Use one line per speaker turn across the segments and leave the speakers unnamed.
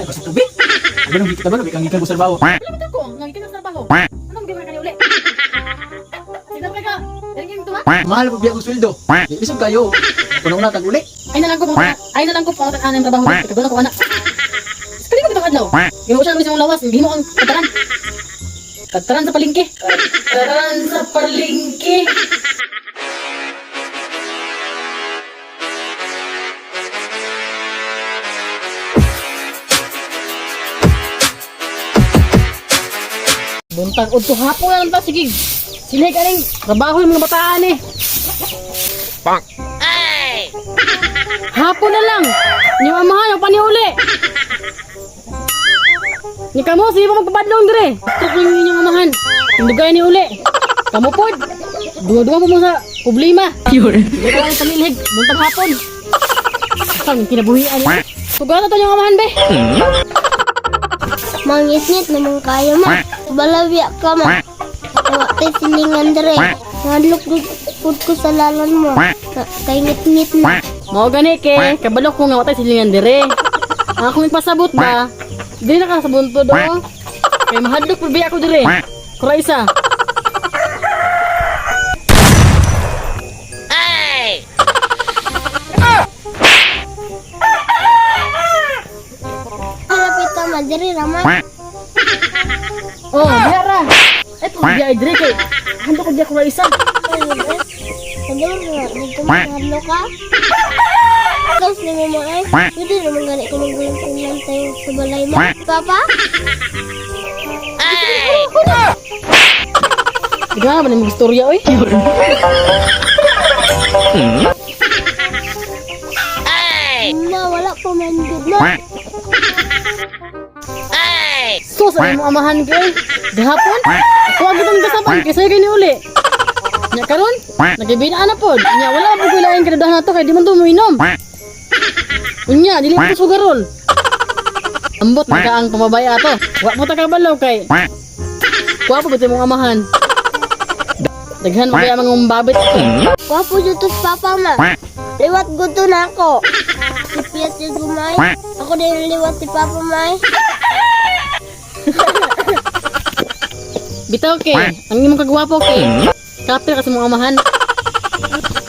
Kasi tubig. Ano kita ba kang gikan ko sa trabaho?
Wala ba ko? Nga gikan sa trabaho. Anong gawin ka ni uli? Sige ka. Dali yung tuwa.
Mahal pa biya kong sweldo. Lisod kayo. Kuno na tag uli.
Ay na lang ko pang ay na lang ko pang ang trabaho. Kagano ko ana. Sekali ko bitong adlaw. Gimo siya mismo lawas, gimo ang kataran. Kataran sa palengke. Kataran sa palengke. Buntag udto hapon na lang ta sige. Silay ka ning trabaho yung mga bataan eh.
Bonk.
Hapon na lang. Ni mamahan ang paniuli. Ni kamo sige pa magpabadlong dire. Truk yung inyong amahan. Tindugay ni uli. Kamo pod. Duwa-duwa po mo sa problema. Yun. Hindi ko lang pamilhig. Buntag hapon. Saan yung kinabuhian niya? Tugatan to yung amahan be.
Mangitngit naman kayo ma. Balawya ka ma. Wa tay silingan dere. Ngadlok pud ko sa lalan mo. Kay ngitngit na.
Mao gani ke, kabalo ko nga watay silingan dire. Ang akong ipasabot ba? Dili na ka sa buntod oh. Kay mahadlok pud biya ako dire. Kura isa.
Malapit ta ma dere ra ma.
Oh, biya ra. Ay, pud biya ay dire kay. Handok ko biya kura isa.
Kador ra dito ma ngadlok ka. Tapos ni mo ay. Pwede naman gani ko magulong tayo sa balay mo. Papa?
Grabe na mag istorya oy.
Ma, wala pa man gud ma.
Sus, ang imong amahan kay. Gahapon? Ako ang gitong kasapan kay sayo kay ni uli. Nya karon, nagibinaan na pod. Nya wala po ko laing kadahan nato kay di man to moinom. Unya, dili po sugarol. Ambot na ka ang pamabay ato. Wa po ta kabalo kay. Wa po ba imong amahan? Daghan mo kaya mga umbabit.
Wapo jud to si papa ma. Liwat gud to na ako. Si Piat jud gumay. Ako din liwat si papa may.
Bitaw kay, ang imong kagwapo kay. Kapil ka sa mong amahan.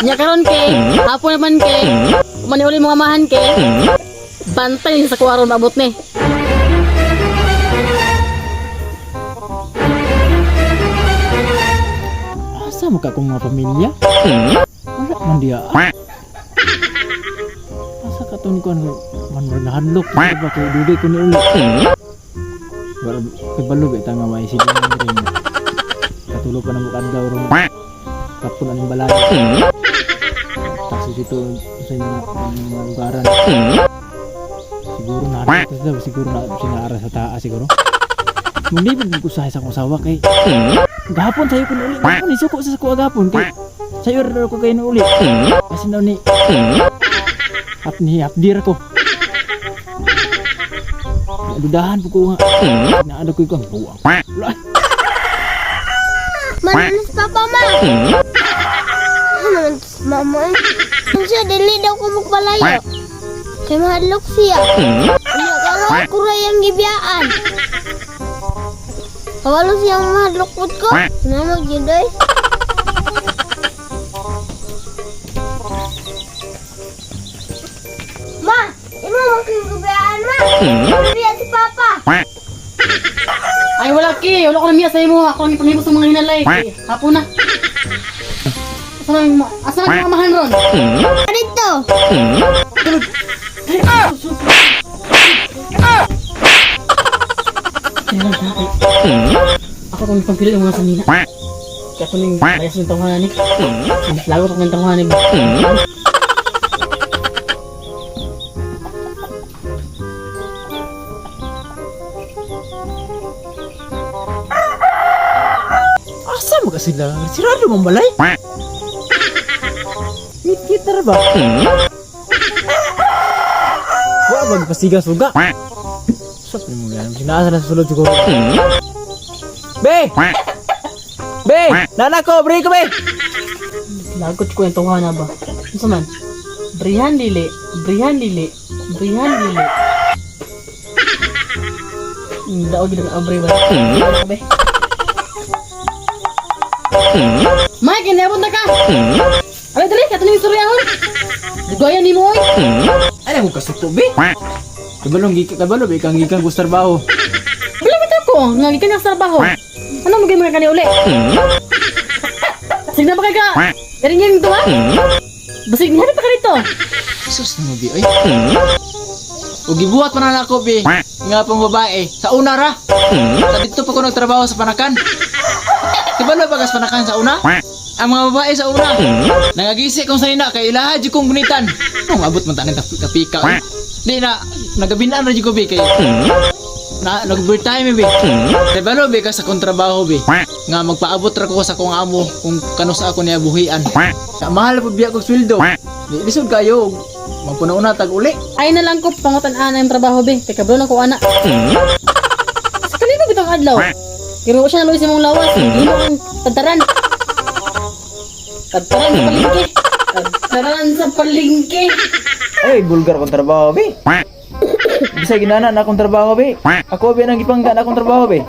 Nya karon kay, hapon naman kay. Umani uli mong amahan kay. Bantay sa kuwaron maabot ni.
Asa mo ka akong mga pamilya? Wala man diya. Asa ka to ni kuan man man nahadlok ba kay dugay ko ni uli. Wala kay balo ba ta nga may silingan diri. Katulog pa nang kadlaw ron. Kapon aning balay. Tapos dito sa mga lugaran. Siguro na siguro na sinaara sa taas siguro. Mulibog ko sa akong asawa kay gahapon sayo ko uli. Gahapon isuko sa ko gahapon kay sayo ra ko kay uli. Kasi na ni hap ni hapdir ko. Dudahan po ko nga. Naano ko ang buwang. Wala.
Manalis papa ma. Ano naman to si mama eh? Kung siya, dili daw ko magpalayo. Kay mahadlok siya. Unya karon ko ra yang gibiyaan. Kawalo siya mahadlok pud ko. Sinamag jud oy. Ma, imo mo kang gibiyaan ma. Gibiya si papa.
Ay wala ki, wala ko na miya sa imo. Ako ang ipanghimo sa mga hinalay. Kay, hapon na. Asa na yung asa na yung amahan ron?
Dito.
Ako tong ipangpili ng mga sanina. Kaya ako ning layas ng tawhanan ni. Lago pa ng tawhanan ni.
Asa mo ka sila? Sirado man balay? Ngit-ngit na ra ba? Wa ba pasiga suga? Sa mo yan? Sinaasa na sa sulod siguro. Be! Be! Nana ko, bri ko be!
Lagot ko yung tawhana ba? Unsa man? Brihan dili, Brihan dili, Brihan dili. Daog gid ang abre ba. Be. Mike, inabot na ka. Aray dali, kato ning istoryahon. Dugayan nimo oy.
Ano ko kasuto be? Kabalo gikan kabalo be kang gikan ko sa trabaho.
Wala ba ko? Nga gikan ka sa trabaho. Ano mo mga kani uli? Sige na ba kay ka? Galing yung tuwa? Basig niya pa ka dito.
Jesus na mo be oy. O gibuhat pa na nako be. Nga pang babae sa una ra. Sa dito pa ko nagtrabaho sa panakan. Kabalo ba kas panakan sa una? Ang mga babae sa una. Nangagisi kong sanina kay ilaha jud kong gunitan. Nung abot man taning kapika. Oy. Di na nagabinaan ra jud ko be kay na nag-overtime be. Kay balo be ka sa kong trabaho be. Nga magpaabot ra ko sa akong amo kung kanos ako niya buhian. Sa mahal pud biya kog sweldo. Di lisod kayo. Magpuna-una tag uli.
Ay na lang ko pangutan-ana yung trabaho be. Kay kabalo na ko ana. Sa kalibog bitong adlaw. Pero siya na luis imong lawas. Imo ang tadtaran. Tadtaran sa palengke. Tadtaran sa palengke.
Ay, bulgar kong trabaho be. Bisag ginana na akong trabaho be. Ako be nang gipangga na akong trabaho be.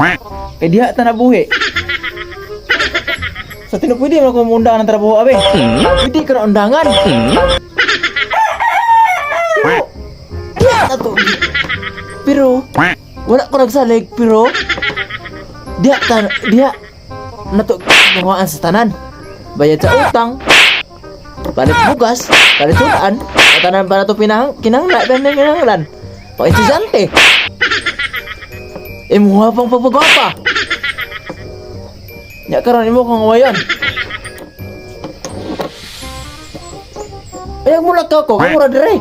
Kay diha ta nabuhi. Sa tino pwede man ako muundang ng trabaho abe. Pwede ka na undangan. Pero, diha na to. Pero, wala ko nagsalig pero diha ta diha na to gawaan sa tanan. Bayad sa utang, palit bugas, palit sudan, tanan pa na to pinahang kinahanglan, kinahanglan. Pang estudyante. Imuha pang pagpagwapa. Nya karon imo kong awayan. Ay, mula ka ko, kamura dire.